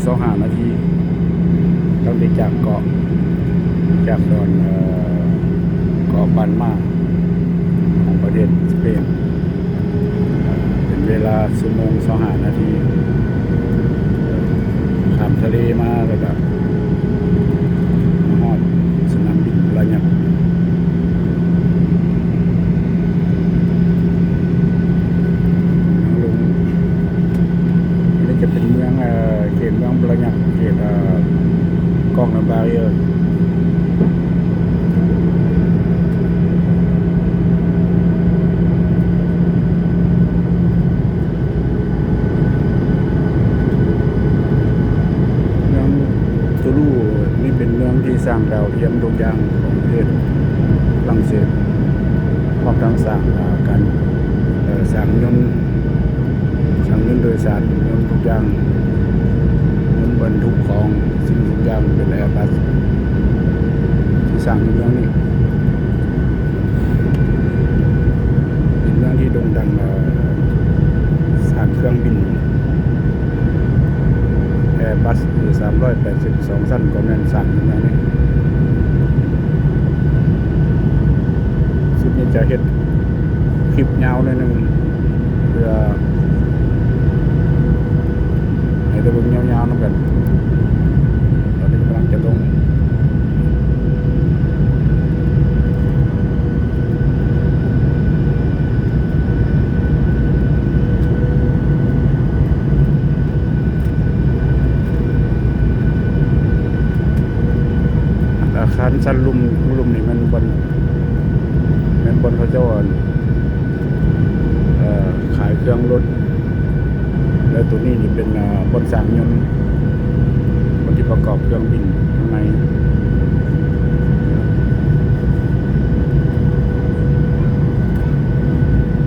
ຊາວຫ້ານາທີ ຕັ້ງແຕ່ຈາກເກາະ ຈາກດອນ ເອີ ເກາະປານມາ ຂອງປະເທດສະເປນ ເປັນເວລາຊົ່ວໂມງຊາວຫ້ານາທີ ຂ້າມທະເລມາ ແລ້ວກະມາຮອດສະໜາມບິນລະຍະ ເມືອງລົງ ອັນນີ້ຈະເປັນເມືອງ ເອີ ເຂດເມືອງລະຍະ ເຂດ ເອີ ກອງນ້ຳບາເອີ ເມືອງຕູລູ ນີ້ເປັນເມືອງທີ່ສ້າງດາວທຽມທຸກຢ່າງຂອງປະເທດຝຣັ່ງເສດ ພ້ອມທັງສ້າງ ອາ ການ ເອີ ສ້າງຍົນ ສ້າງຍົນໂດຍສານ ຍົນທຸກຢ່າງ ຍົນບັນທຸກຂອງ ສິ່ງທຸກຢ່າງເປັນແອຣ໌ບັສ ທີ່ສ້າງຢູ່ເມືອງນີ້ ເປັນເມືອງທີ່ໂດ່ງດັງ ເອີ ສ້າງເຄື່ອງບິນ ແອຣ໌ບັສ ເອ ສາມຮ້ອຍແປດສິບ ສອງຊັ້ນ ກໍແມ່ນສ້າງຢູ່ເມືອງນີ້ ຊຸດນີ້ຈະເຮັດຄລິບຍາວໜ້ອຍໜຶ່ງ ເພື່ອໃຫ້ໄດ້ເບິ່ງຍາວໆນຳກັນ. ຕອນນີ້ກຳລັງຈະລົງ ອາຄານຊັ້ນລຸ່ມ ລຸ່ມນີ້ແມ່ນບ່ອນ ແມ່ນບ່ອນເຂົາເຈົ້າ ເອີ ຂາຍເຄື່ອງລົດ ແລະ ໂຕນີ້ນີ້ເປັນ ເອີ ບ່ອນສ້າງຍົນ ບ່ອນທີ່ປະກອບເຄື່ອງບິນຂ້າງໃນ.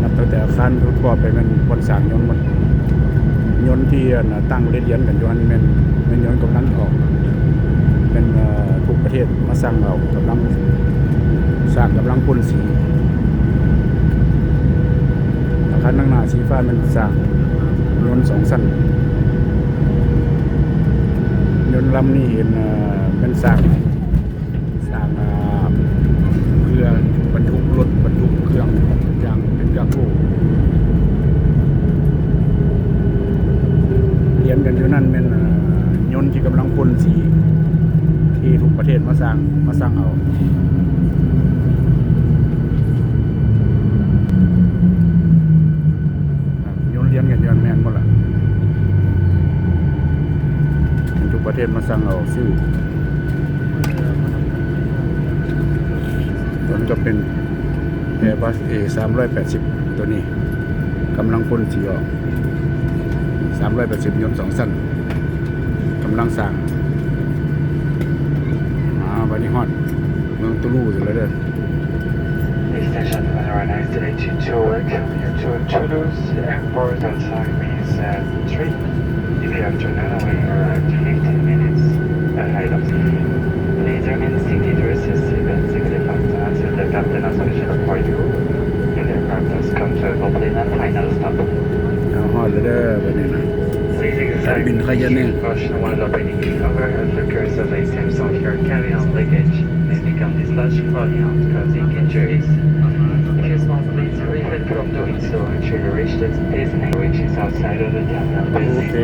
ນັບຕັ້ງແຕ່ອາຄານທົ່ວໄປແມ່ນບ່ອນສ້າງຍົນໝົດ. ຍົນທີ່ ອັນ ຕັ້ງລຽນໆກັນຢູ່ຫັ້ນແມ່ນ ແມ່ນຍົນກຳລັງອອກ ແມ່ນ ເອີ ທຸກປະເທດມາສັ່ງເອົາ ກຳລັງສ້າງ ກຳລັງພົ່ນສີ. ອາຄານທາງໜ້າສີຟ້າແມ່ນສ້າງຍົນສອງຊັ້ນ. ຍົນລຳນີ້ເຫັນ ເອີ ແມ່ນສ້າງ ສ້າງ ເອີ ເພື່ອບັນທຸກລົດ ບັນທຸກເຄື່ອງຢ່າງເປັນກາໂກ. ລຽນກັນຢູ່ນັ້ນແມ່ນ ເອີ ຍົນທີ່ກຳລັງພົ່ນສີ ທີ່ທຸກປະເທດມາສ້າງ ມາສັ່ງເອົາ. ຍົນລຽນກັນຢູ່ຫັ້ນແມ່ນໝົດລະ ທຸກປະເທດມາສັ່ງເອົາຊື້. ຕົວນັ້ນກໍເປັນແອຣ໌ບັສເອສາມຮ້ອຍແປດສິບ ຕົວນີ້ກຳລັງພົ່ນສີອອກ ສາມຮ້ອຍແປດສິບ ຍົນສອງຊັ້ນ ກຳລັງສ້າງ. ອາ ບາດນີ້ຮອດເມືອງຕູລູແລ້ວເດີ. This station will arrive today to Toulouse, to Toulouse Airport. Our time is, uh, three. If you have to know, we arrived fifteen minutes ahead of the. Please remain seated with your seatbelt securely fastened until the captain has finished for you. When the aircraft has come to a complete and final stop. ເຮົາຮອດແລ້ວເດີ ບາດນີ້ນະ. Please exercise caution while opening the overhead lockers, as items of your carry-on luggage may become dislodged for the causing injuries. If you smell, please refrain from doing so until you reach the destination, which is outside of the terminal building. ໂອເຄ.